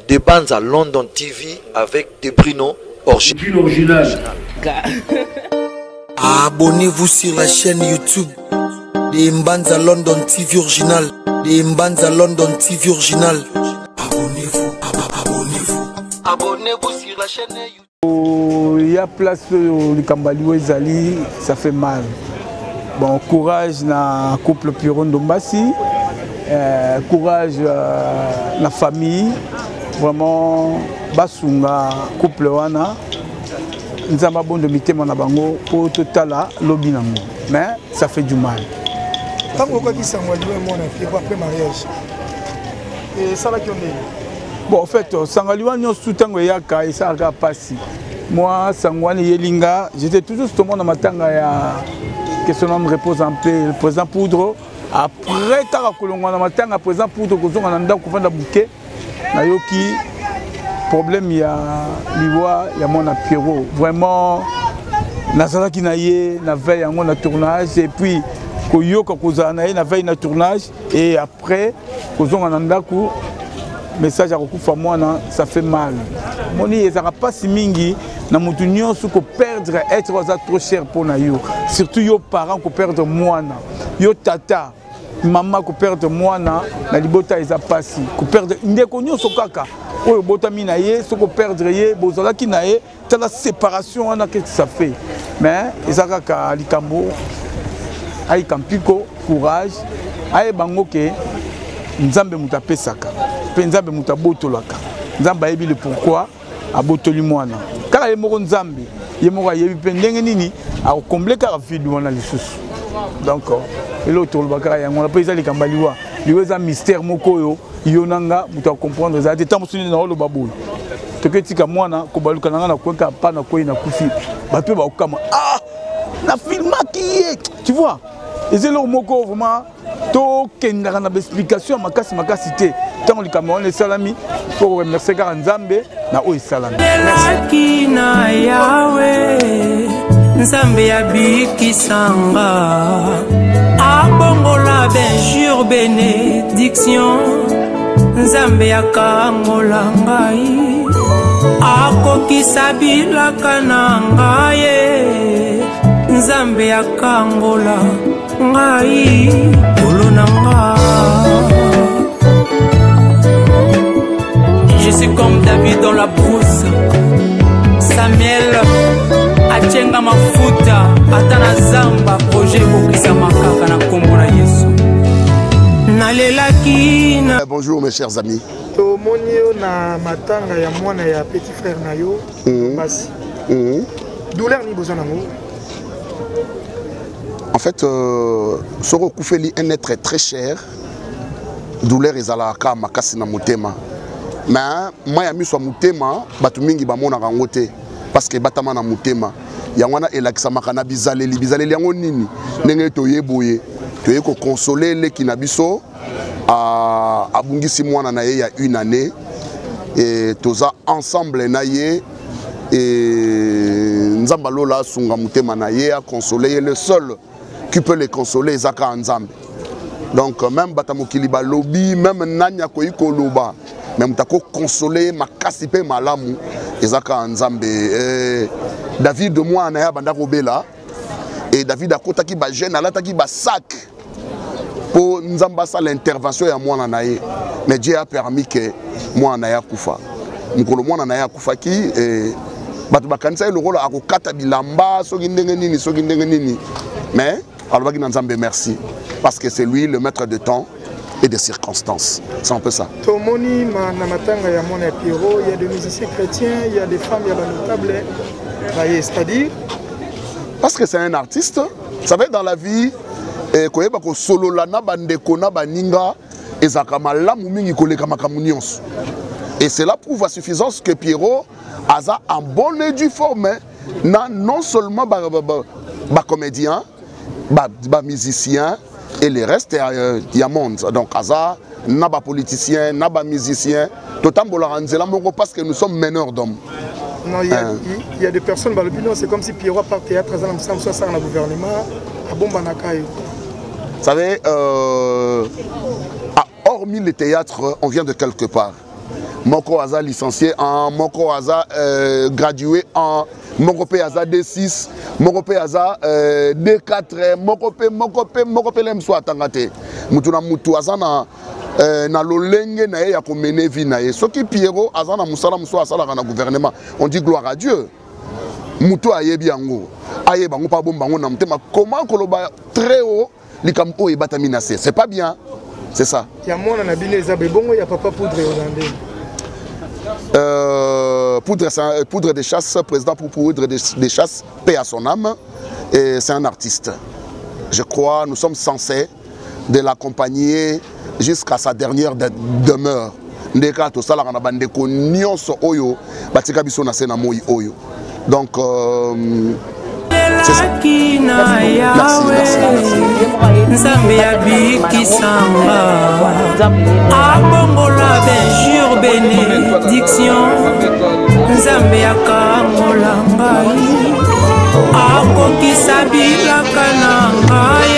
De Banza London TV avec De Bruno original. Abonnez-vous sur la chaîne YouTube de Mbanza London TV original. De Mbanza London TV original. Abonnez-vous, abonnez-vous. Abonnez-vous sur la chaîne YouTube. Oh, il y a place oyo likambo ya liwa ezali ça fait mal bon courage na couple Pierrot Ndombasi euh, courage euh, na famille vraiment basunga couple wana nzambe abondo mitema na bango mpo totala lobi nango mais ça fait du mal ntango okaki sango ya liwa mwana Pierrot après mariage esalaki yo ndenge bon en fait euh, sango liwa nyonso ntango eyaka esalaka mpasi moi sango wana eyeli nga j'étais toujours justement na matanga ya que son homme repose en paix le président poudre après kaka kolongwa na matanga président poudre kozonga na ndako kovanda buke nayoki problème ya liwa ya mwana pierrot vraiment nazalaki na ye na veille yango na tournage et puis koyoka kozala na ye na veille na tournage et après kozonga na ndako message ya kokufa mwana ça fait mal moni ezalaka mpasi mingi na motu nyonso koperdre être oyo aza trop cher mpo na yo surtout yo parent koperdre mwana yo tata mama koperdre mwana na libota eza mpasi koperdre ndeko nyonso kaka oyo obotami na ye soki operdre ye bozalaki na ye tala séparation wana qu'est-ce que ça fait mais eza kaka likambo ayika mpiko courage ayeba yango ke nzambe moto apesaka mpe nzambe moto abotolaka nzambe ayebi le pourquoi abotoli mwana kaka ye moko nzambe ye moko ayebi mpe ndenge nini akokomble kaka vide wana lisusu donc eloko toloba kaka yango wana mpo eza likambo ya liwa liwa eza mystère moko oyo yo na nga moto acomprendre ezala te ntango mosusu nde naoloba boye toke tika mwana kobaluka na nga na kweka pa na kwei nakufi bato mpe bakokamwa ah na filmaki ye tu vois eza eloko moko vraiment tokendaka na baexplication ya makasi makasi te ntango likambo wana esalami fo koremercie kaka nzambe na oyo esalami elaki na yawe nzambe abikisanga abongola benjure benediction nzambe akangola ngai akokisa bilaka na ngai nzambe akangola ngai kolo na nga je suis comme david dans la brousse samuel atienga mafuta ata na zamba projet ekokisama kaka na nkombo na yesu nalelaki na eh, bonjour mes chers amis tomoni yo na matanga ya mwana ya petit frère na yo mhm. basi mm -hmm. douleur nini boza nango En fait, euh, soki okufeli un être très cher, douleur ezalaka kaka makasi na motema. Mais mai ya miso ya motema bato mingi bamonaka yango te parce que ebatama na motema. Yango wana elakisamaka na bizaleli. Bizaleli yango nini? Ndenge toye boye, toye kokonsole leki na biso abungisi mwana na ye ya une année et toza ensemble na ye et nzambe alola asunga motema na ye aconsole ye le seul qui peut le consoler eza kaka nzambe donc même bato ya mokili balobi même nani akoki koloba mais moto akokonsole ye makasi mpe malamu eza kaka nzambe eh, david mwana na ye abanda kobela et david akotaki bajeune alataki basak mpo nzambe asala intervention ya mwana na ye mais dieu a permis que mwana na ye akufa mokolo mwana na ye akufaki eh, bato bakanisaki lokola akokata bilamba soki ndenge nini soki ndenge nini mais alobaki na nzambe merci parce que c'est lui le maître de temps et des circonstances. C'est un peu ça. Tomoni na matanga ya mwana ya Pierrot, il y a des musiciens chrétiens, il y a des femmes, il y a des notables. C'est-à-dire Parce que c'est un artiste. Ça va être dans la vie, eh, koyeba kosolola na bandeko na baninga ezalaka malamu mingi koleka makambo nyonso. Et cela prouve à suffisance que Pierrot aza en bonne et due forme na non seulement ba, ba, ba, ba comédien, ba, ba musicien et le reste ya, ya monde. Donc aza na ba politicien, na ba musicien, totambolaka nzela moko parce que nous sommes meneurs d'hommes. Non, il y, a, hein. il y a des personnes, bah, non, c'est comme si Pierrot part théâtre, ça, le gouvernement, à Bombanaka. Vous savez, euh, hormis le théâtre, on vient de quelque part. Moko aza licencié en, moko aza euh, gradué en, moko mpe aza D6, moko mpe aza euh, D4, moko mpe moko mpe moko mpe lem so atanga te. Mutu na mutu aza na euh, na lolenge na ye ya komene vie na ye. Soki Pierrot aza na mosala mosusu asalaka na gouvernement, on dit gloire à Dieu. Mutu ayebi yango, ayeba yango mpe abomba yango na motema. Comment koloba très haut likambo oyo ebatami na se? C'est pas bien. C'est ça. Ya mwana na bino eza bebongo ya papa poudre hollandais. Euh, poudre, poudre de chasse, président pour poudre de, de chasse, paix à son âme, et c'est un artiste. Je crois, nous sommes censés de l'accompagner jusqu'à sa dernière de demeure. nde kaka tosalaka na bandeko nyonso oyo batika biso na se na moi oyo donc euh, elaki na yawe nzambe abikisanga abongola benjure benediction nzambe akangola ngai akokisa bilaka na ngai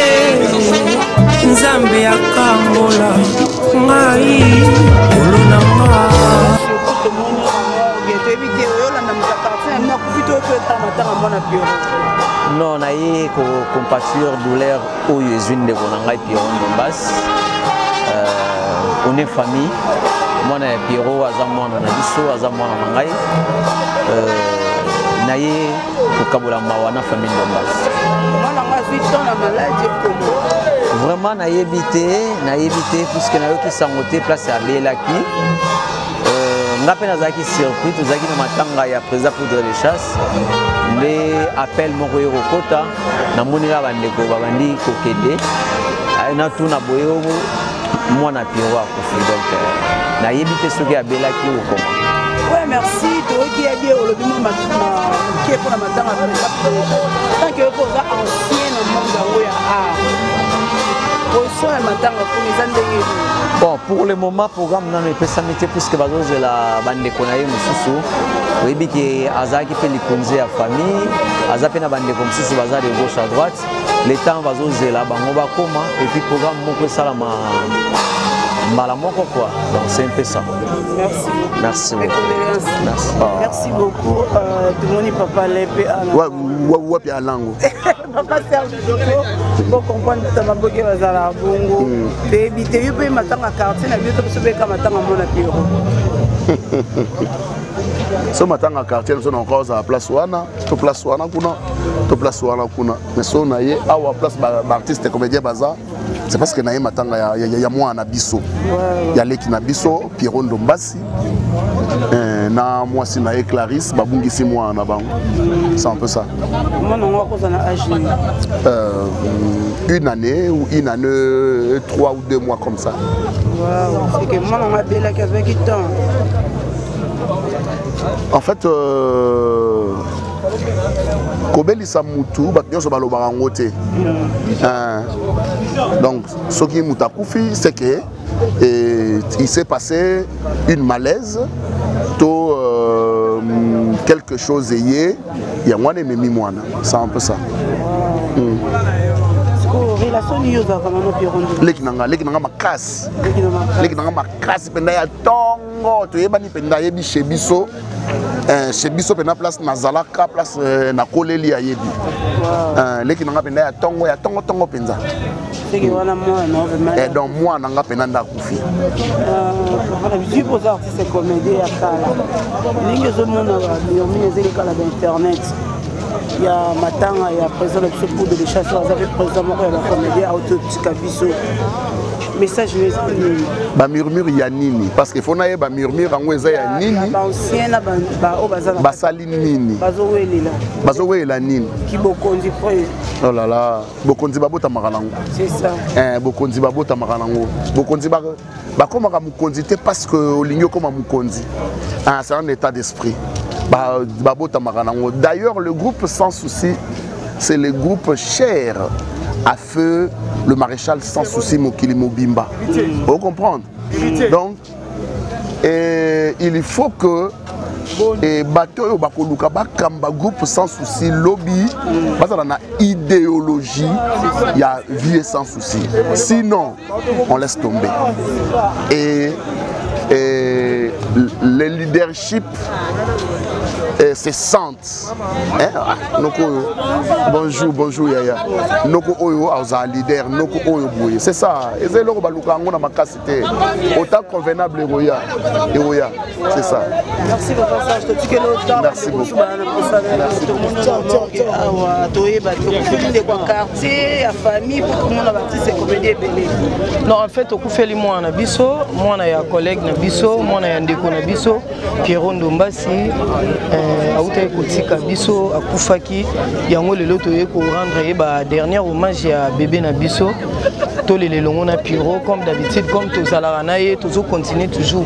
nzambe akangola ngai kolo na nga toyebi te oyolanda moto ya quartier na bino akufi to toyetala matanga mwana Pierrot. Non, naye kocompatir douleur oyo ezwi ndeko na ngai Pierrot Ndombas. Euh, on est famille. Mwana ya Pierrot aza mwana na biso, aza mwana na ngai. Euh, naye kokabola mawa na famille Ndombas. Mwana ngo azwi temps na maladi ekoma. Vraiment nayebi te, nayebi te puisque nayoki sango te place abelaki. Euh, nga mpe nazalaki surpris, tozalaki na matanga ya président poudre de chasse nde appel moko ye kokota, namoni kaka bandeko babandi kokende natuna boye mwana Pierrot akufi, donc euh, nayebi te soki abelaki okoma. Ouais, merci. Toyoki ya die olobi mwa moke mpo na matanga tant que yo mpo oza ancien na monde yango ya art, position ya matanga kuna eza ndenge nini? Bon, pour le moment programme nano epesami te puisque bazozela bandeko na ye mosusu. Oyebi ke azalaki mpe likonzi ya famille, aza mpe na bandeko mosusu baza de gauche à droite. Le temps bazozela bango bakoma et puis programme moko esalama mbala moko quoi. Donc c'est un peu ça. Merci. Merci. Mes condoléances. Merci. Merci beaucoup. Euh, tomoni papa Lepe ana. Wapi alango? Papa Serge Doko, bo comprendre ta maboke bazala bongo. Toyebi te yo mpe matanga quartier na biso to biso beka matanga mona Pierrot. So matanga quartier na biso na encore ozala place wana to place wana kuna to place wana kuna, mais so na ye awa place baartiste comédien baza, c'est parce que na ye matanga ya, ya, ya mwana na biso ya leki na biso Pierrot Ndombasi eh, na mwasi na ye Clarisse babungisi mwana na bango, c'est un peu ça. Mwana yango akozala na âge nini? Euh, une année ou une année 3 ou 2 mois comme ça. Wow, c'est que mwana yango abelaki, azwaki temps? En fait euh, kobelisa mutu bato nyonso balobaka yango te. Hein. Donc soki mutu akufi, c'est que et il s'est passé une malaise to euh, quelque chose eye yango wana ememi mwana, c'est un peu ça. Sikoyo relation nini ozalaka nano Pierrot Ndombasi? Leki na nga, leki na nga makasi. Leki na makasi. Leki na nga makasi mpenza ya ntongo, toyebani mpenza, ayebi chez biso eh, chez biso mpenza place nazalaka, place eh, nakoleli, ayebi. Eh, leki na nga mpenza ya ntongo, ya ntongo ntongo mpenza. Seke wana mwana na yo vraiment? Eh, donc mwana nga mpenza nde akufi. Papa na biso, oza artiste comédien ya kala, ndenge ozomona bamurmure ezeli kala bainternet ya matanga ya président na biso poudre de chasse, aza mpe président moko ya bacomédien autotika biso, message no eza nini? Bamurmure ya nini? Parce que faut nayeba murmure yango eza ya nini. Baancien na baoyo baza na basali nini? Bazowelela. Bazowelela nini? Kibokonzi pre. Oh là là, bokonzi babotamaka nango. C'est ça. Eh, bokonzi babotamaka nango, bokonzi bakomaka mokonzi te parce que olingi okoma mokonzi. Ah, c'est un état d'esprit, babotamaka nango. D'ailleurs, le groupe Sans Souci, c'est le groupe cher à feu le maréchal Sans Souci Mokili Mobimba, vous comprendre. Donc et il faut que e bato oyo bakoluka bakamba groupe Sans Souci lobi bazala na idéologie ya vie Sans Souci, sinon on laisse tomber. Et Le leadership eh, se sente. Eh, ah, noko oyo bonjour, bonjour yaya, noko oyo azala leader, noko oyo boye, c'est ça. Eza eloko baluka yango na makasi te, autant convenable ekoya, ekoya, c'est ça. Merci papa Serge, totikeli otemps. Merci beaucoup. Awa toyeba tokufeli ndeko ya quartier, ya famille, po tomona baartiste comédie ebele. Non, en fait tokufeli mwana na biso, mwana ya collègue na biso, mwana ya ndeko na biso Pierrot Ndombasi. Autaki kotika biso, akufaki. Yango lelo toye korendre ye ba dernier hommage ya bébé na biso. Tolela elongo na Pierrot comme d'habitude, comme tozalaka na ye, tozocontinue toujours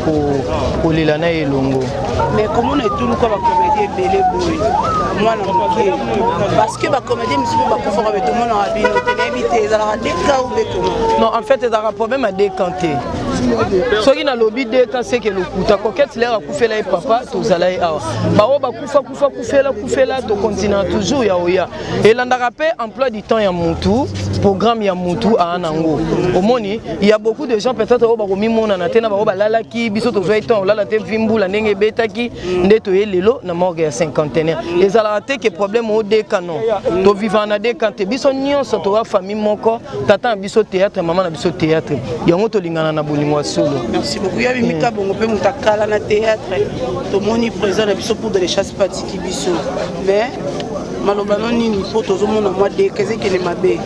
kolela na ye elongo. Mais komona etuluka bacomédie ebele boye, mwana moke, parce que bacomédie mosusu bakufaka, be tomonaka bino te, nayebi te ezalaka deka ou be comment? Non, en fait ezalaka problème ya dekan te. Soki nalobi deka, seke lokuta. Coquette lere akufela ye papa, tozala ye awa, baoyo bakufa kufa, kufela kufela, tokontinua toujours ya oya. Elandaka mpe emploi du temps ya mutu, programme ya mutu aa nango. Omoni, il y a beaucoup de gens peut-être oyo bakomimonana te na bango balalaki. Biso tozwaki temps olala te, vi mbula ndenge ebetaki nde toye lelo na morgue ya cinquantenaire. Ezalaka te ke problème oyo deka, non, tovivaka na deka te. Biso nyonso toza famille moko, tata na biso théâtre, mama na biso théâtre, yango tolingana na bolingo ya solo. Merci beaucoup. Ya Mimika Bongo mpe moto akala na théâtre, tomoni président na biso Poudre de Chasse patiki biso, mais maloba no nini mpo tozomona mwa deka ezekende mabe?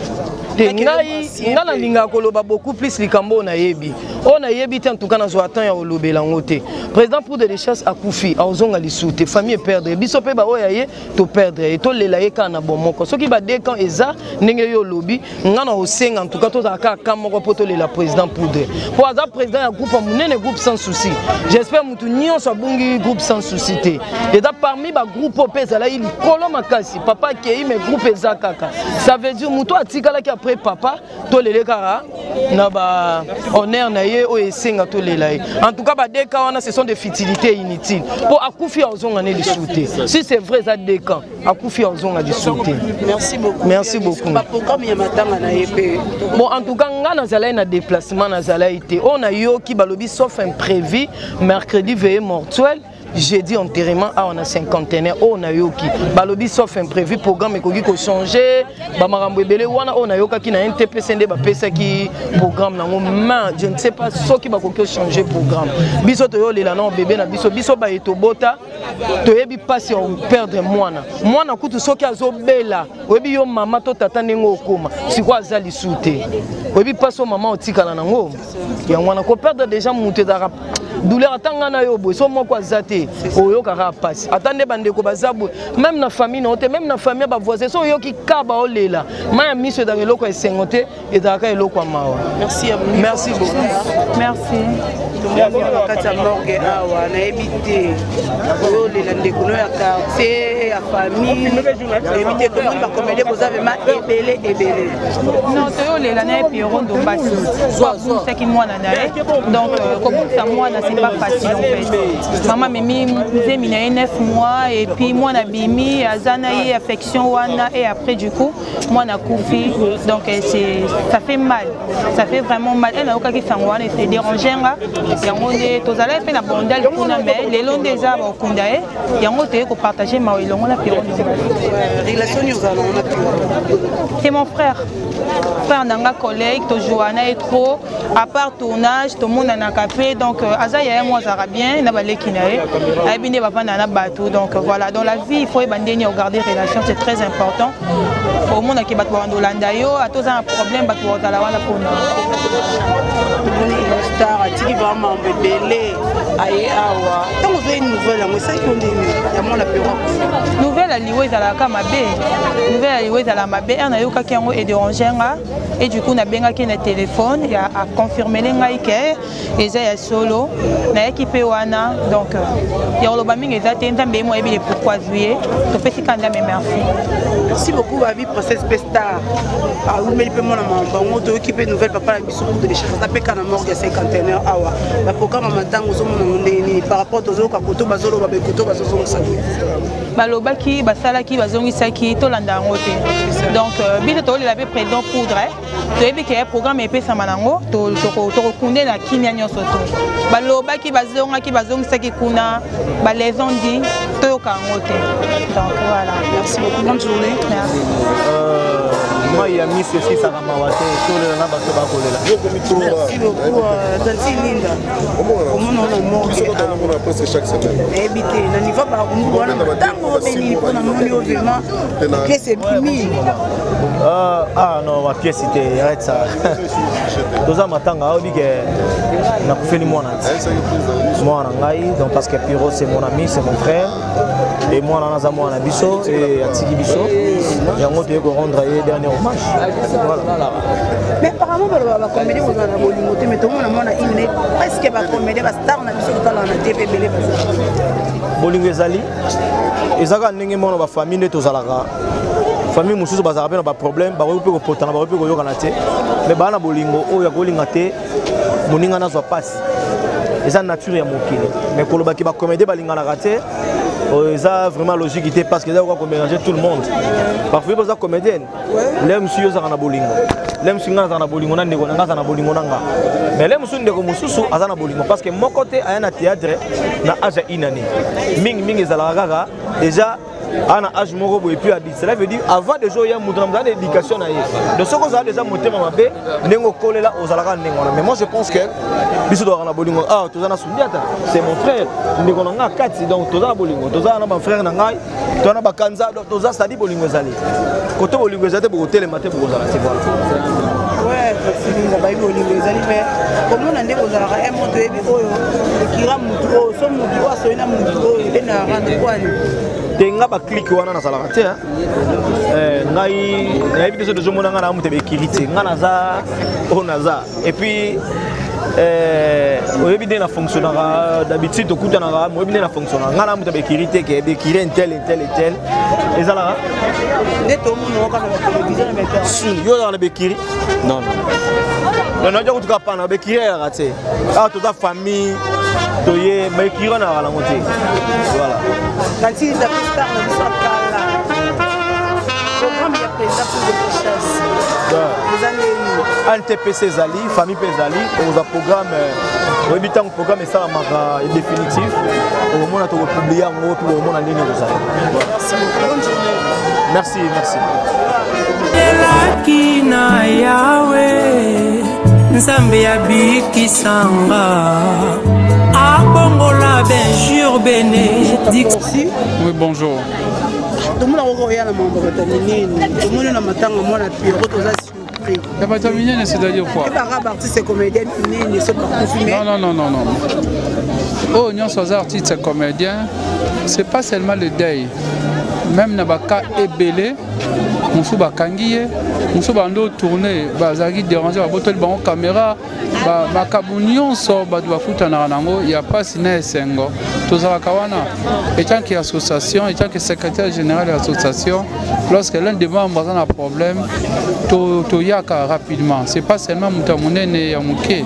Te, ngai nga nalingaka koloba beaucoup plus likambo oyo nayebi. Oyo nayebi te, en tout cas nazwa temps ya kolobela yango te. Président Poudre de Chasse akufi, aozonga lisusu te. Famille eperdre, biso mpe baoyo ya ye toperdre ye, tolela ye kaka na bomoko. Soki badekan eza ndenge yo olobi, nga na osenga en tout cas tozala kaka ka moko mpo tolela président Poudre, mpo aza président ya groupe ya monene, groupe Sans Souci. J'espère mutu nyonso abungi groupe Sans Souci te. Eza parmi bagroupe oyo mpe ezalaki likolo makasi. Papa akei, mais groupe eza kaka. Ça veut dire moto atikalaki après papa, tolele kaka na ba honneur na ye oyo esenga tolela ye. En tout cas badeka wana, ce sont des futilités inutiles, mpo akufi, azonga ne lisusu te. Si c'est vrai eza dekan, akufi, azonga lisusu te. Merci beaucoup. Merci beaucoup. Baprogramme ya matanga na ye mpe? Bon, en tout cas nga nazalaki na déplacement, nazalaki te. Oyo nayoki, balobi sauf imprévu, mercredi veillée mortuaire, jeudi enterrement awa na cinquantenaire. Oyo nayoki, balobi sauf imprévu. Programme ekoki kochange, bamakambo ebele wana. Oyo nayokaki na NTPC nde bapesaki programme nango, mais je ne sais pas soki bakoki ochange programme. Biso toyolela na bébé na biso. Biso baye tobota, toyebi mpasi ya perdre mwana. Mwana kutu soki azobela, oyebi yo mama to tata ndenge okóma. Sikoyo aza lisu te, oyebi mpasi oyo mama otikala nango. Yango wana koperdre déjà moto ezalaka douleur. Ata ngai na yo boye, so moko aza te, oyokaka mpasi. Ata nde bandeko baza boye, même na famille na yo te, même na famille ya bavoisin, so oyoki ka baolela, mai ya miso ezalaka eloko ya esengo te, ezalaka eloko ya mawa. Merci. Merci beaucoup. Merci. Tomoni na kati ya morgue awa, nayebi te oyolela ndeko no ya quartier, ya famille, nayebi te. Tomoni bacomédie boza vraiment ebele ebele. Non, toyolela na ye Pierrot Ndombasi, abumisaki mwana na ye. Donc kobungisa mwana, c'est pas facile en fait. Mama amemi nzemi na ye 9 mois et puis mwana abimi, aza na ye affection wana, et après du coup mwana akufi. Donc c'est ça fait mal, ça fait vraiment mal. E nayokaki sango wana, ese dérange nga. Yango nde tozalaki mpe na bondel kuna, mais lelo nde eza bakokunda ye. Yango toye kopartage mawa elongo na Pierrot Ndombasi. Relation nini ozala nango na Pierrot? C'est mon frère, frère na nga, collègue, tojoua na ye trop. À part tournage, tomonanaka mpe. Donc aza yaya mo, azalaka bien na baleki na ye, ayebi nde bavanda na bato. Donc voilà, dans la vie il faut yeba ndeni ogarder relation, c'est très important. Omonaki bato babanda olanda yo, ata oza na problème, bato bazala wana mpona Tomoni star atiki vraiment mambo ebele, aye awa. Ntango ozoi nouvelle yango, esalaki yo ndeni ya mwana Pero akufi? Nouvelle ya liwa ezalaka mabe, nouvelle ya liwa ezalaka mabe. Ere nayokaki yango, edérange nga, et du coup nabengaki na téléphone ya aconfirmele ngai ke eza ya solo. Nayaki mpe wana. Donc ya koloba mingi eza te. Nzambe ye mo ayebi le pourquoi azwi ye, topesi ka Nzambe merci. Merci beaucoup. Babi Princesse mpe star awumeli mpe mwana bango. Toyoki mpe nouvelle, papa na biso Poudre de Chasse aza mpe ka na morgue ya cinquantenaire awa. Baprogramme ya matango ozomona ngo ndenge nini par rapport tozoyoka koto bazoloba bekoto bazozongisa boye? Balobaki, basalaki, bazongisaki, tolanda yango te. Donc biso tokolela mpe président Poudre. Toyebi ke programme epesama nango tokokunde na kimia nyonso to balobaki bazongaki bazongisaki kuna balaison di toyoka yango te. Donc voilà, merci beaucoup, bonne journée. Merci. Mai ya miso esisaka mawa te, tolela na bato bakolela. Merci beaucoup, tanti Linda. Omona ona morgue nayebi te na niveau barumbu wana ntango obenini mpo na moni oyo vraiment pièce ebimi. Ah non, ma pièce te, arrête ça. Toza matanga, oyebi ke nakufeli mwana ti mwana na ngai, donc parce que Piro, c'est mon ami, c'est mon frère, et mwana wana aza mwana na biso e atiki biso, yango toye korendre ye dernier hommage, voilà. Mais apparemment baloba bacomédien kozala na bolingo te, mais tomona mwana ine presque bacomédien, bastar na biso totalaka na TV ebele bazala. Bolingo ezali, eza kaka ndenge mona bafamille nde tozalaka. Famille mosusu bazalaka mpe na baproblème, bakoki mpe kopotana, bakoki mpe koyokana te, mais baa na bolingo oyo ya kolinga te moninga nazwa mpasi, eza nature ya mokili. Mais kolobaki bacomédien balinganaka te, eza vraiment logique te, parce que eza koka komélanger tout le monde. Parfois boza comédienne le mosusu, yo ozalaka na bolingo le mosusu, ngai nazala na bolingo na ndeko na ngai, aza na bolingo na nga, mais le mosusu ndeko mosusu aza na bolingo, parce que moko te aya na théâtre na âge ya une année. Mingimingi ezalaka kaka déjà aa na âge moko boye, puis adi cela veut dire avant déjà oya moto na moto aza na éducation na ye. Donc soki ozala déjà motema mabe, ndenge okolela ozalaka ndenge wana. Mais moi je pense que biso tozalaka na bolingo. Ah, toza na Sundiata, c'est mon frère, ndeko na ngai kati, donc toza na bolingo, toza na bafrère na ngai, toza na bakanza, donc toza, c'est-à-dire bolingo ezali kote, bolingo ezali te, bokotelema te, bokozala te, voilà. Ouais, Linda, bayebi bolingo ezali, mais komona nde kozalaka un moto oyebi oyo ekira mutu oyo so mutu oyo asoyi na mutu oyo ebendaka rando kwani. Te, nga baclique wana nazalaka te. Ngai nayebi te so tozomona ngai na moto ebekiri te, ngai naza oyo naza. Et puis oyebi nde na fonctionnaka d'habitude, tokutanaka, oyebi nde na fonctionnaka. Ngai na moto abekiri te ke bekiri un tel, un tel, un tel, ezalaka. Nde tomona kaka na batelevizio na bainternet. Yo ozalaka na bekiri? Non, non, non, kutuka pana bekiri eyaka te. Awa toza famille, toye bekiri wana yaka nango te, voilà. Kanti star na biso akala, programme ya président pour de chasse eza ndeni? ANTPC ezali, famille mpe ezali, okozwa programme. Oyebi ntango programme esalamaka définitif, okomona tokopublie yango mpe okomona ndenge ekozala. Merci, merci. Elaki na Yawe, Nzambe abikisanga, abongola benjure bénédiction. Oui, bonjour. Tomona koko oya na mambo bato ya minene, tomoni na matanga mwana Pierrot, toza surpris. Ya bato ya minene, c'est-à-dire quoi? Ebaka baartiste comédien minene so bakufi, mais Non, non, non, non, non, oyo nyonso aza artiste comédien, c'est pas seulement le deuil, même na baka ebele mosusu bakangi ye, mosusu bando tourne, bazalaki déranger, babotoli bango caméra. Makambo nyonso bato bakutanaka nango ya mpasi na esengo, tozalaka wana etant que association, etant que secrétaire général ya association. Lorsque l'un des membres aza na problème, toyaka rapidement. C'est pas seulement moto ya monene, ya moke.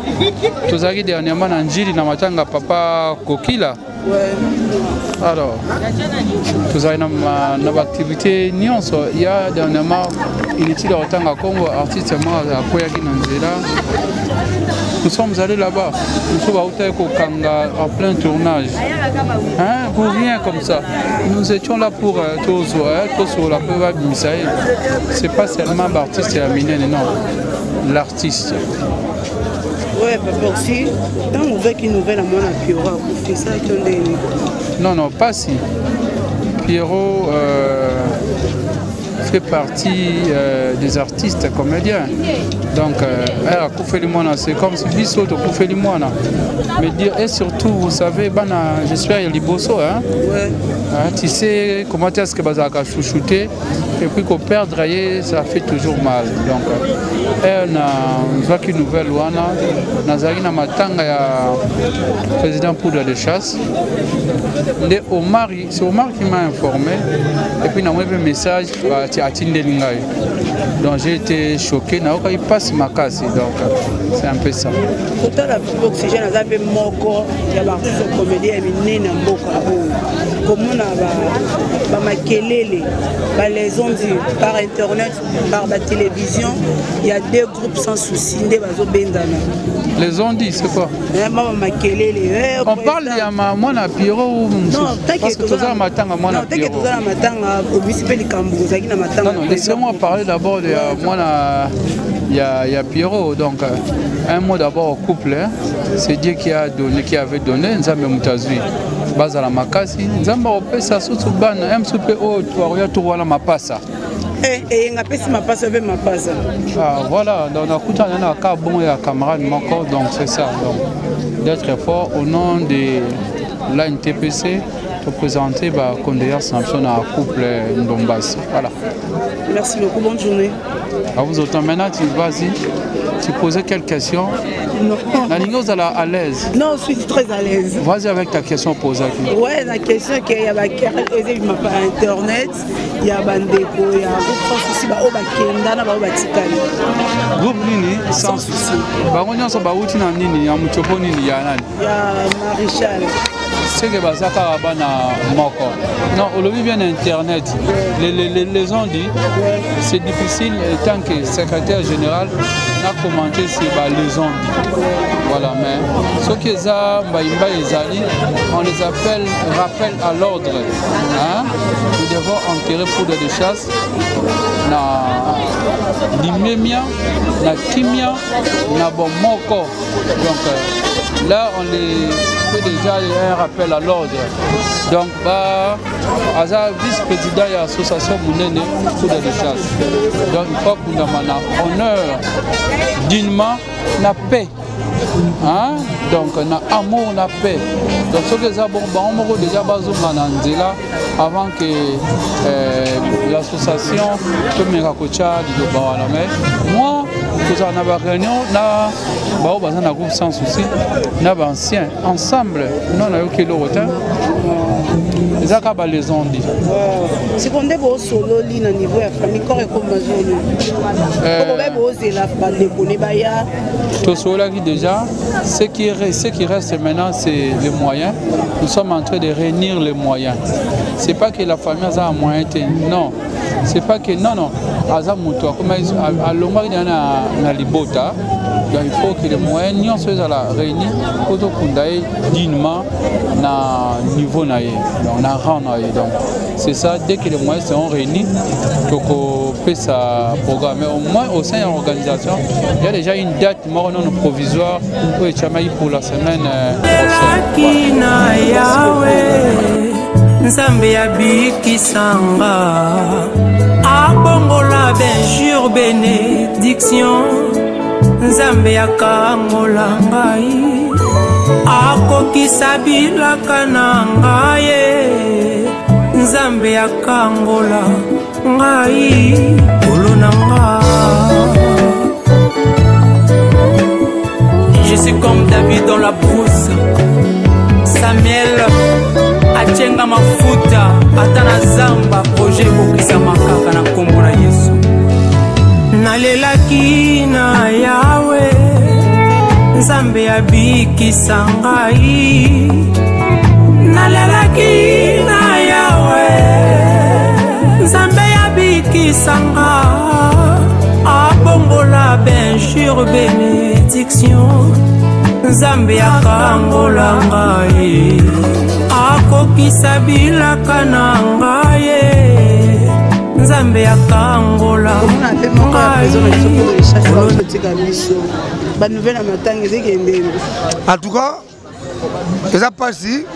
Tozalaki dernièrement na Njili na matanga papa Kokila. Alors tozali na baactivité nyonso ya dernièrement, inutile ya kotanga nkombo artiste moko akweyaki na nzela, nous sommes allés là-bas. Mosusu bautaki kokanga en plein tournage, hein, pour rien comme ça. Nous étions là pour tozwa, tosolola mpe babimisa ye. C'est pas seulement baartiste ya minene, non, l'artiste. Ouais, papa aussi, ntango ozwaki nouvelle ya mwana Pierrot akufi, esalaki yo ndenge? Non, non, pas si. Pierrot fait partie des artistes comédiens. Donc, akufeli mwana, c'est comme si biso tokufeli mwana. Mais dire, et surtout, vous savez, bana, j'espère, il y a liboso, hein? Ouais. Hein, tu sais comment est-ce que bazalaka chouchouté, et puis qu'on perdre ye, ça fait toujours mal. Donc, nazwaki nouvelle wana, nazalaki na matanga ya président Poudre de Chasse nde Omar, c'est Omar qui m'a informé, et puis namoni mpe message atindeli ngai. Donc j'ai été choqué, nayokaki mpasi makasi, donc c'est un peu ça. Kotala Oxygène aza mpe moko ya baartiste comédien ya minene ya mboka oyo, komona Bamakelele, balaison dit par internet, par batélévision, il y a deux groupes sans souci nde bazobendana. Les on dit, c'est quoi? Mama makelele. On parle ya mwana Pierrot ou Non, parce que toza na matanga mwana Pierrot. Toza na matanga, obisi mpe likambo ozalaki na matanga. Non, non, laissez-moi parler d'abord de mwana ya Pierrot. Donc un mot d'abord au couple, hein. C'est Dieu qui a donné, qui avait donné, Nzambe mutazui. Bazala makasi, Nzambe opesa susu bana, msu pe oyo toya towana mapasa. Eyenga apesi mapasa mpe mapasa. Ah, voilà, donc nakutana na ka bon ya camarade moko, donc c'est ça. Donc d'être fort au nom de l'ANTPC, pour présenter ba condoléances na couple Ndombasi. Voilà. Merci beaucoup, bonne journée. À vous autant. Maintenant, tu vas-y, tu posais quelle question? Non. Nalingo ozala à l'aise? Non, je suis très à l'aise. Vas-y avec ta question posée. Ouais, la question qu'il y a par internet, il y a bandeko, il y a groupe sans souci, ba oba kenda na ba oba tikali. Groupe nini sans souci. Bango nyonso bauti na nini ya muchopo nini ya nani? Ya Maréchal. C'est que baza kaka bana moko. Non, olobi bien internet. Les ont dit, c'est difficile tant que secrétaire général n'a commenté sur bah, les ont dit. Voilà, mais ce qui est Mbaimba et Zali, on les appelle rappel à l'ordre. Hein? Nous devons enterrer poudre de chasse na limemia, na kimia, na bomoko. Donc là, on les fait déjà un rappel à l'ordre. Donc, bah, aza vice-président de l'association Mounene poudre de chasse. Donc, il faut qu'on ait honneur, dignement, la paix. Hein? Donc, on a amour, on a paix. Donc, ce que ça, bon, on a déjà besoin de avant que l'association Tomirakocha du Mais moi, nous avons une réunion, nous avons un groupe sans souci, nous avons ancien ensemble, nous avons eu le retard. Ils ont les ont dit. C'est qu'on est au solo, au niveau de la famille, quand on est déjà, ce qui reste maintenant, c'est les moyens. Nous sommes en train de réunir les moyens. C'est pas que la famille a un moyen, non. C'est pas que non, non. Aza muto, comme à l'ombre il y a libota. Donc il faut que les moyens soient réunis pour qu'on aille dignement na niveau na ye, donc na rang na ye. Donc c'est ça, dès que les moyens seront réunis, qu'on fait sa programme. Mais au moins au sein de l'organisation, il y a déjà une date non provisoire pour pour la semaine prochaine. Nzambe abikisanga abongola benjure bénédiction Nzambe akangola ngai akokisa bilaka na ngai Nzambe akangola ngai kolo na nga. Je suis comme David dans la brousse, Samuel atienga mafuta ata na zamba projet ekokisama kaka na nkombo na Yesu. Nalelaki na Yawe Nzambe abikisa ngai. Nalelaki na Yawe Nzambe abikisa nga abongola benjure bénédiction Nzambe akangola ngai akokisa bilaka na ngai Nzambe akangola ngai. En tout cas, eza pasi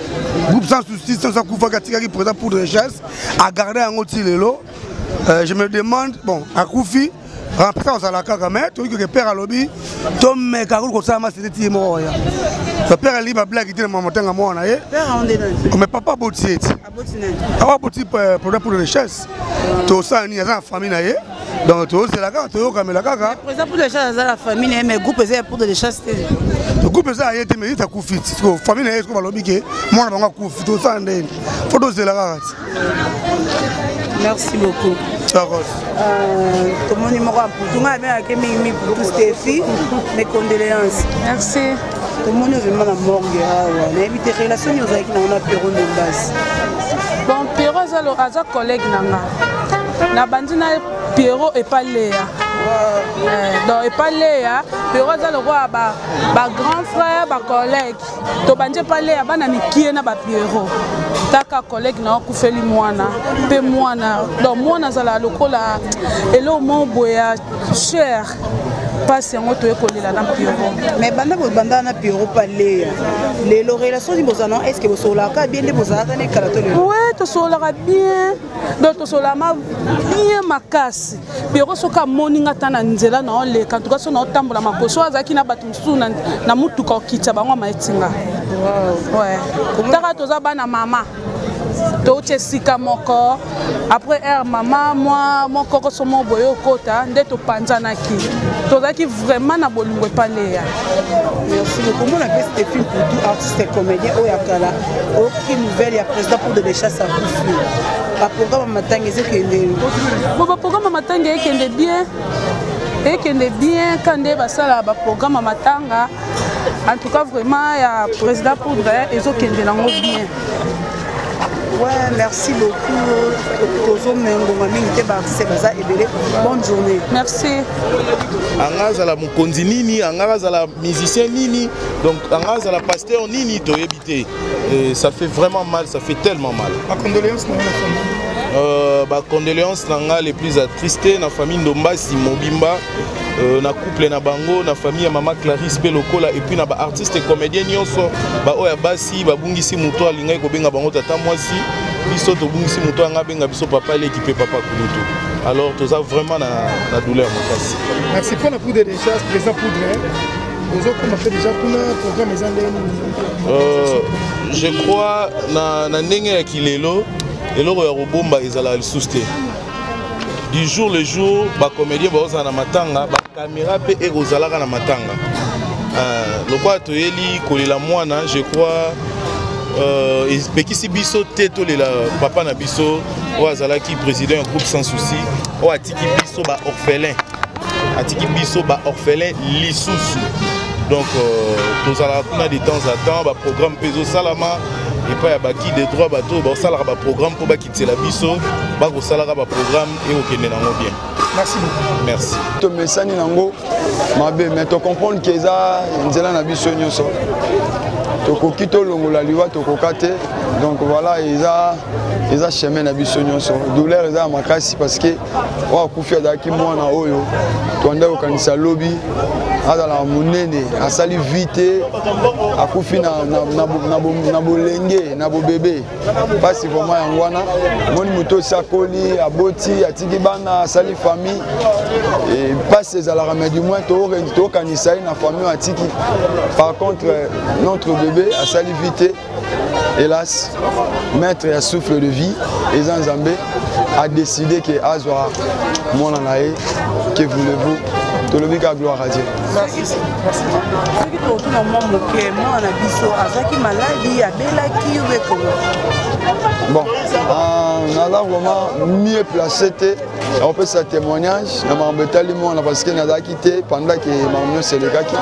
groupe sans souci sans akufaki atikaki président poudre de chasse agarde yango ti lelo. Je me demande, bon, akufi remplaçant ozala kaka, mais toyoki ke père alobi tomeka kosala masete ti ye moko oya. Père ali ba blague te na mama mwana ye. Mais papa boti eti. Awa boti problème pour de chasse. To ça ni aza famille na ye. Donc to c'est la kaka to yoka mela kaka. Président pour de chasse aza la famille mais groupe eza pour de chasse te. Groupe eza ya ye te, mais ye akufi. Sikoyo famille na ye sikoyo balobi ke mwana bango akufi, tosala ndeni? Fo tozela kaka ti. Merci beaucoup. Charles. Tomoni moko ya mputu, ngai abengaki mingi mputu Stephi. Mes condoléances. Merci. Tomoni vraiment na morgue awa, nayebi te relation nini ozalaki nango na Pero Ndombasi. Bon, Pero aza collègue na nga, nabandi na Pierrot epa Lea. Donc epa Lea, Pierrot aza lokola ba, ba grand frère, ba collègue. Tobandi epa Lea, bana mikie na ba Pierrot. Taka collègue na akufeli mwana mpe mwana, donc mwana azala lokola eloko moko boye ya cher. Mpasi yango toye kolela na Pierrot. Mais banda bobanda na Pierrot pa Lea, lelo relation nini bozala nango? Est ce que bosololaka bien nde bozalaka ne kala to lelo? We, tosololaka bien, donc tosololama bien makasi. Pierrot soki amoni nga ata na nzela na oleka, en tout cas so na otambola makolo, so azalaki na bato mosusu na motuka, okitisa bango amaetinga. Ouais, taka toza bana mama, touti esika moko. Après aire mama mwa mokoko so moko boye okota nde topanzanaki, tozalaki vraiment na bolingo epaleya. Merci beaucoup. Mona mpe Stephen Putu, artiste comédien oyo ya kala, oyoki nouvelle ya président pour de chasse akufi, baprogramme ya matanga ezokende? Bo, baprogramme ya matanga ekende bien, ekende bien ka nde basala baprogramme ya matanga. En tout cas vraiment ya président Poudre ezokende nango bien. Ouais, merci beaucoup. Tozomengonga mingi te, baartiste baza ebele. Bonne journée. Merci. Anga azala mokonzi nini, anga azala musicien nini, donc anga azala pasteur nini, toyebi te. Et ça fait vraiment mal, ça fait tellement mal. Bacondoléance na famille. Bacondoléance na nga les plus attristé na famille Ndombasi mobimba, na couple na bango, na famille ya mama Clarisse mpe lokola, et puis na baartiste comédien nyonso baoyo ya basi babungisi moto alingaki kobenga bango tata mwasi. Biso tobungisi moto anga abenga biso papa eleki mpe papa kulutu. Alors toza vraiment na douleur makasi. Merci. Mpona Poudre de chasse, président Poudre, ozokoma mpe déjà kuna, programme eza ndenge nini? Je crois na ndenge ya kilelo, eloko ya kobomba ezalaka lisusu te. Du jour le jour bacomédien baozala na matanga, bacaméra mpe ekozalaka na matanga. Lokola toyeli kolela mwana, je crois epekisi biso te tolela papa na biso oyo azalaki président ya groupe Sans Souci, oyo atiki biso baorphelin, atiki biso baorphelin lisusu. Donc tozalaka kuna de temps à temps, baprogramme mpe ezosalama epai ya baki de droit, bato oyo baosalaka baprogramme mpo bakitisela biso, bakosalaka baprogramme ekokende nango bien. Merci beaucoup. Merci. Tomesani nango mabe, mais tocomprendre ke eza nzela na biso nyonso, tokoki tolongola liwa tokoka te. Donc voilà, eza chemin na biso nyonso. Douleur eza ya makasi parce que oyo akufi azalaki mwana oyo toanda kokanisa lobi azalaka monene, asali vie te, akufi na bolenge, na bobebe. Mpasi vraiment yango wana. Moni moto osi akoli, aboti, atiki bana, asali famille, mpasi ezalaka, mais du moins tokanisa ye na famille oyo atiki. Par contre notre bébé asali vie te, hélas. Maître ya souffle de vie eza Nzambe, a décidé ke azwa mwana na ye. Que voulez-vous, tolobi ka gloire à Dieu. Soki totuna mwa moke, mwana na biso azwaki maladi, abelaki ube komo? Bon, naza vraiment mieux placé te akopesa témoignage na makambo etali mwana parce que nazalaki te pendant ke makambo nyonso elekaki.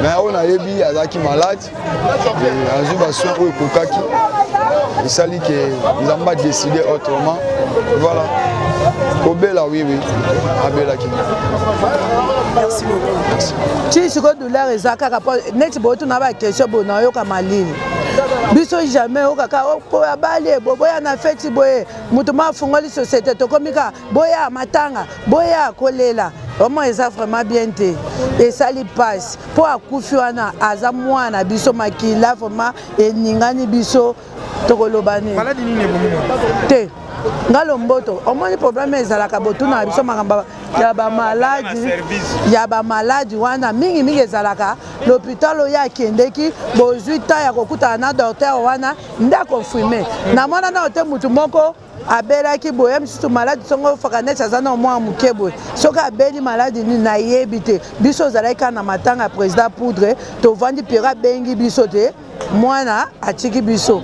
Mais oyo nayebi, azalaki malade, azwi basoin oyo ekokaki, esali ke Nzambe adécide autrement. Voilà, kobela, oui, oui, abelaki. Merci beaucoup. Merci. Ti sikoyo douleur eza kaka po neti boyotuna baquestion boye, nayoka malili. Biso jamais okaka abali boya na feti boye, moto ma afungoli société, tokomi kaka boya matanga, boya kolela. Vraiment eza vraiment bien te, esali mpasi mpo akufi wana aza mwana biso, makila vraiment eningani biso, tokoloba nini? Maladi nini ebomi mwana? Te, nga lomboto omoni problème ezalaka, botuna biso makambo. Ya bamaladi, ya bamaladi wana mingimingi ezalaka l'hôpital oyo akendeki, bozwi temps ya kokutana na docteur wana nde akonfirme. Namona nao te motu moko abelaki boye, mosusu maladi songo ofaka neti aza na mwa moke boye, soki abeli maladi nini nayebi te. Biso ozalaki kaka na matanga ya président Poudre, tovandi, Piero abengi biso te, mwana atiki biso,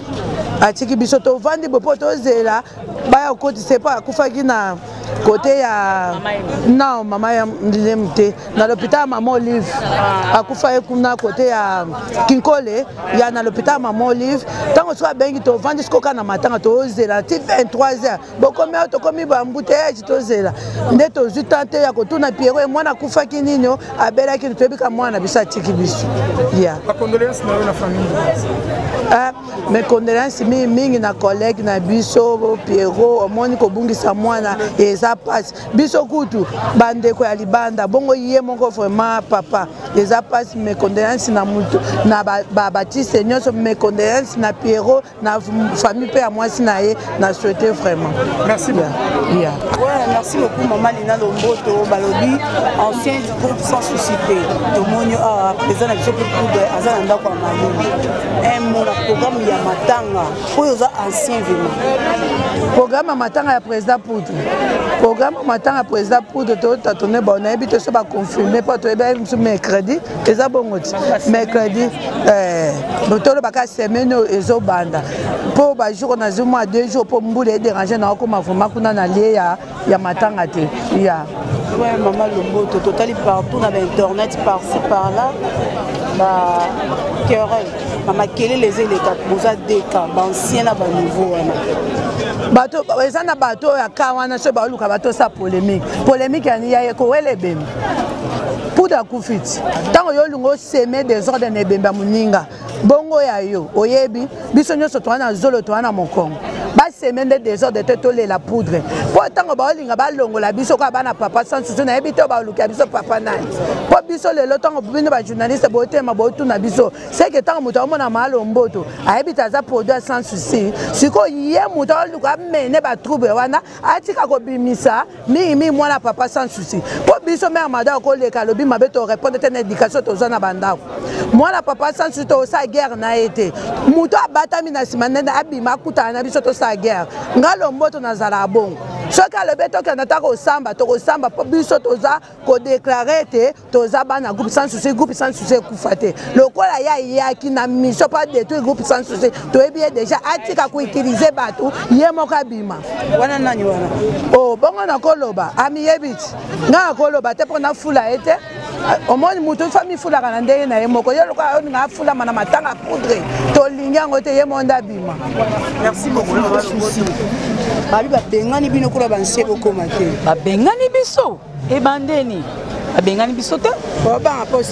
atiki biso, tovandi boye mpo tozela baya kokotisa, mpo akufaki na kote ya non mama ya ndinemu te, na l'hôpital ya Mama Olive. Akufa ye kuna kote ya Kinkole, ya na l'hôpital ya Mama Olive. Ntango soki abengi, tovandi sikoyo kaka na matanga, tozela ti 23 heures. Bokomi awa, tokomi baembouteillage, tozela nde tozwi temps te ya kotuna Piero ye mwana akufaki nini, o abelaki. Toyebi ka mwana na biso atiki biso ya Bacondoléance na yo na famille. Ah, mes condoléances mingi mingi na collègue na biso Pierrot. Omoni, kobungisa mwana eza mpasi. Biso kutu bandeko ya libanda, bongo ye moko vraiment papa, eza mpasi. Mes condoléances na mutu na babatiste nyonso, mes condoléances na Pierrot, na famille mpe ya mwasi na ye. Na souhaite vraiment. Merci. Yeah. Ouais, merci beaucoup mama Lina Lomboto. Balobi ancien du groupe Sans Souci te, tomoni awa président na biso mpe Poudre aza na ndako ya malili. Un mot na programme ya matanga oyo, oza ancien vraiment. Programme ya matanga ya président Poudre, programme ya matanga ya président Poudre, totatone bon, nayebi te so baconfirme, mpo toyebi biso mercredi eza bongo ti mercredi, tolobaka semaine oyo ezobanda, mpo bajour nazwi mwa 2 jours mpo mbula edérange na okoma vraiment kuna na lie ya matanga te ya. Ouais, mama Lomboto, totali partout na bainternet, par-ci par-là, ba querelle, bamakelele eza eleka. Boza deka baancien na banouveau wana. Bato eza na bato oyo aka wana, soki baoluka bato osala polémique, polémique ya kowela ebembe. Poudre akufi ti ntango yo olinga oseme désordre na ebembe ya moninga, bongo ya yo oyebi. Biso nyonso toza na zolo, toza na mokongo, baseme nde désordre te, tolela Poudre. Mpo ntango baolinga balongola biso kaka bana papa Sans Souci, nayebi te baoluka biso papa nani. Mpo biso lelo, ntango bino bajournaliste botema botuna biso, seke ntango moto aomona Malomboto, ayebi te aza produit ya Sans Souci. Sikoyo ye moto aoluka amene batrouble wana, atika kobimisa mingimingi mwana papa Sans Souci. Mpo biso mare mada akoleka alobi mabe, torépondre te na éducation toza na bandako. Mwana papa Sans Souci, tosala guerre na ye te. Moto abatami na nsima ndende, abima akutana na biso, tosala guerre. Nga Lomboto nazala bongo, soki alobi tokenda ta kosamba, tokosamba, mpo biso toza kodéclarer ete toza bana groupe Sans Souci. Groupe Sans Souci ekufa te. Lokola ye ayaki na mission mpo adétruire groupe Sans Souci, toyebi ye déjà, atika koutiliser bato, ye moko abima. Wana nani wana? O bongo nakoloba, amiyebi ti ngai nakoloba te mpo nafula ye te. Omoni, motu fa mifulaka na ndenge na ye moko. Ye lokola oninga afulama na matanga Poudre, tolingi yango te, ye moko nde abima. Merci beaucoup mama Souci. Babi babengani bino kuna, bansie bokoma te. Babengani biso ebandeni, babengani biso te,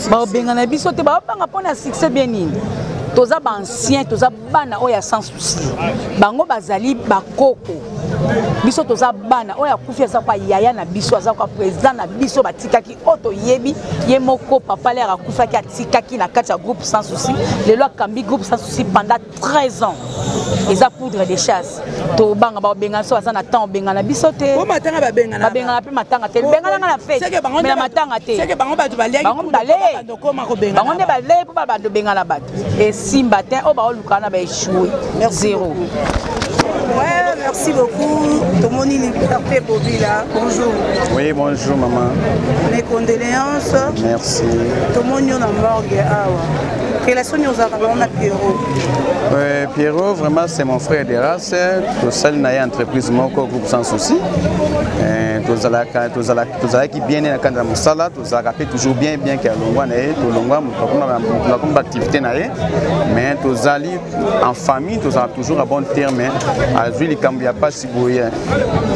babengana biso te, babanga mpo na succès bien nini. Toza baancien, toza bana oyo ya Sans Souci. Bango bazali bakoko, biso toza bana. Oyo akufi aza kwa yaya na biso, aza kwa président na biso. Batikaki oyo toyebi ye moko papa lere akufaki, atikaki na kati ya groupe Sans Souci. Lelo akambi groupe Sans Souci pendant 13 ans, eza Poudre de Chasse. Tobanga babengana biso, baza na temps obengana biso te. Babengana mpe matanga te, bengananga na fête, mais na matanga te. Bango bato baliaki, bango nde balei mpo babando bengana bato, esimba te. Oyo baoluka wana baéchoué, zéro. Ouais, merci beaucoup. Tomoni Liberté Bobila. Bonjour. Oui, bonjour maman. Mes condoléances. Merci. Tomoni na morgue awa. Relation nini ozalaka bango na Pierrot? Pierrot, vraiment, c'est mon frère de race. Tosali na ye entreprise moko, groupe Sans Souci. Tozalaki bien na kanda ya mosala, tozalaka mpe toujours bien, bien ke alongwa na ye, tolongwa, moto akoma baactivité na ye, mais tozali en famille, tozala toujours à bon terme. Azwi likambo ya mpasi boye,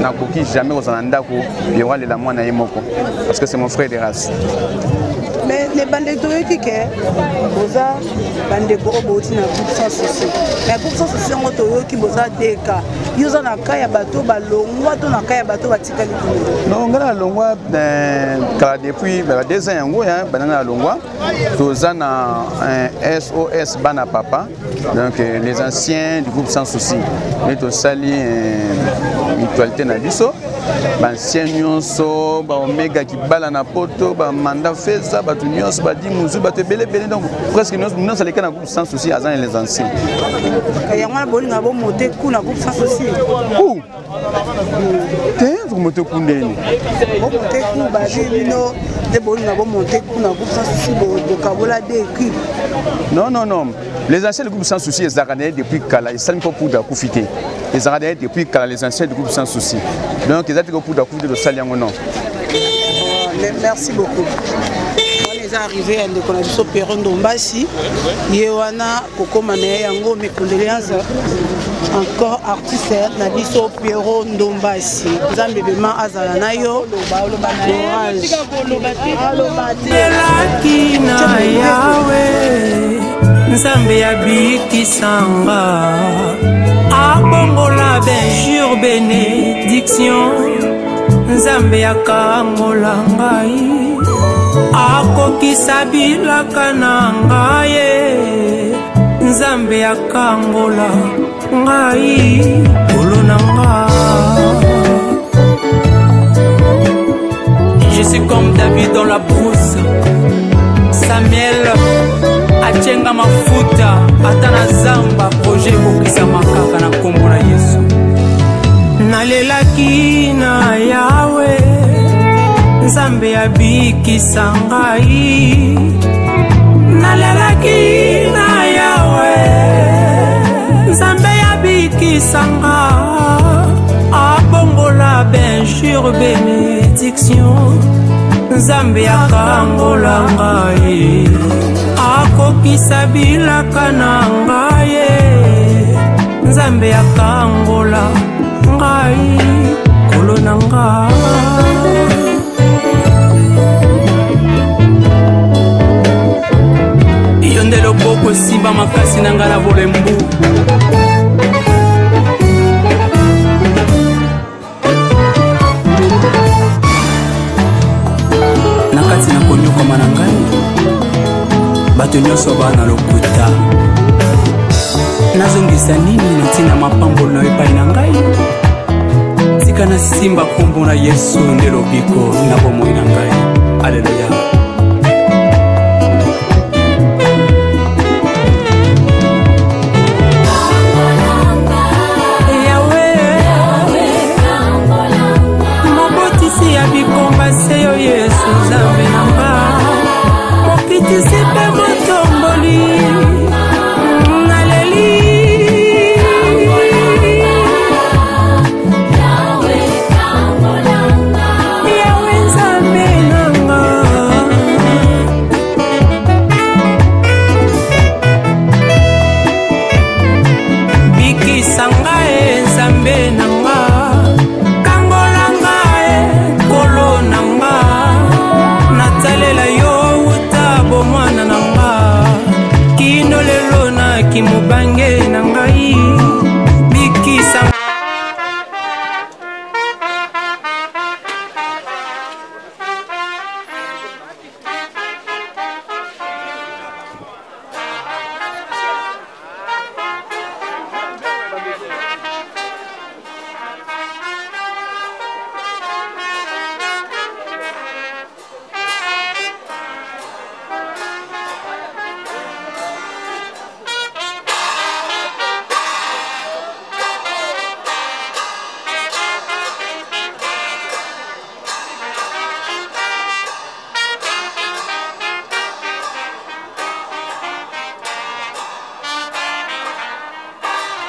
nakoki jamais kozala na ndako Pierrot alela mwana ye moko, parce que c'est mon frère de race. Mais ne bandeko, toyoki ke boza bandeko oyo bouti na groupe Sans Souci, mais groupe Sans Souci yango toyoki boza deka. Yo oza na ka ya bato balongwa to na ka ya bato batikali kuna? Non, ngai nalongwa kala, depuis ba 2 ans yango banda nalongwa. Toza na SOS bana papa, donc les anciens du groupe Sans Souci, nde tosali mutualité na biso. Baancien nyonso, baomega kibala na poto, bamanda feza, bato nyonso badi muzu, bato ebele ebele, donc presque nyonso aleka na groupe sans souci aza na les anciens. Yango wana bolinga bomote ku na groupe sans souci ku te, tokomote ku ndeni? Bomote ku babi bino nde bolinga bomonte ku na groupe sans souci, bokabola de équipe. Non, non, non, les anciens du groupe sans souci ezalaka na ye depuis kala. Esali mpo Poudre akufi te, ezalaka na ye depuis kala, les anciens du groupe sans souci. Donc eza te ko Poudre akufi te tosali yango, non. Merci beaucoup. Wana eza arrivé ya ndeko na biso Pero Ndombasi, ye wana kokóma na ye yango. Mes condoléances encore, artiste na biso Pero Ndombasi, Nzambe bema azala na yo, courage. Elaki na Yawe, Nzambe abikisanga, abongola benjure bénédiction. Nzambe akangola ngai, akokisa bilaka na ngai ye. Nzambe akangola ngai, kolo na nga. Je suis comme David dans la brousse. Samuel atienga mafuta ata na zamba, projet ekokisama kaka na nkombo na Yesu. Nalelaki na Yawe, Nzambe abikisa ngai. Nalelaki na Yawe, Nzambe abikisa nga, abongola benjure bénédiction. Nzambe akangola ngai, akokisa bilaka na ngai ye. Nzambe akangola ngai, kolo na ngai. Yo nde loboko esimba makasi na ngai na bolembu. Na kati na konyokama na ngai, bato nyonso baa na lokuta. Nazongisa nini na ntina mapamboli na yo epai na ngai? Tika nasimba nkombo na Yesu nde lobiko na bomoi na ngai. Aleluya.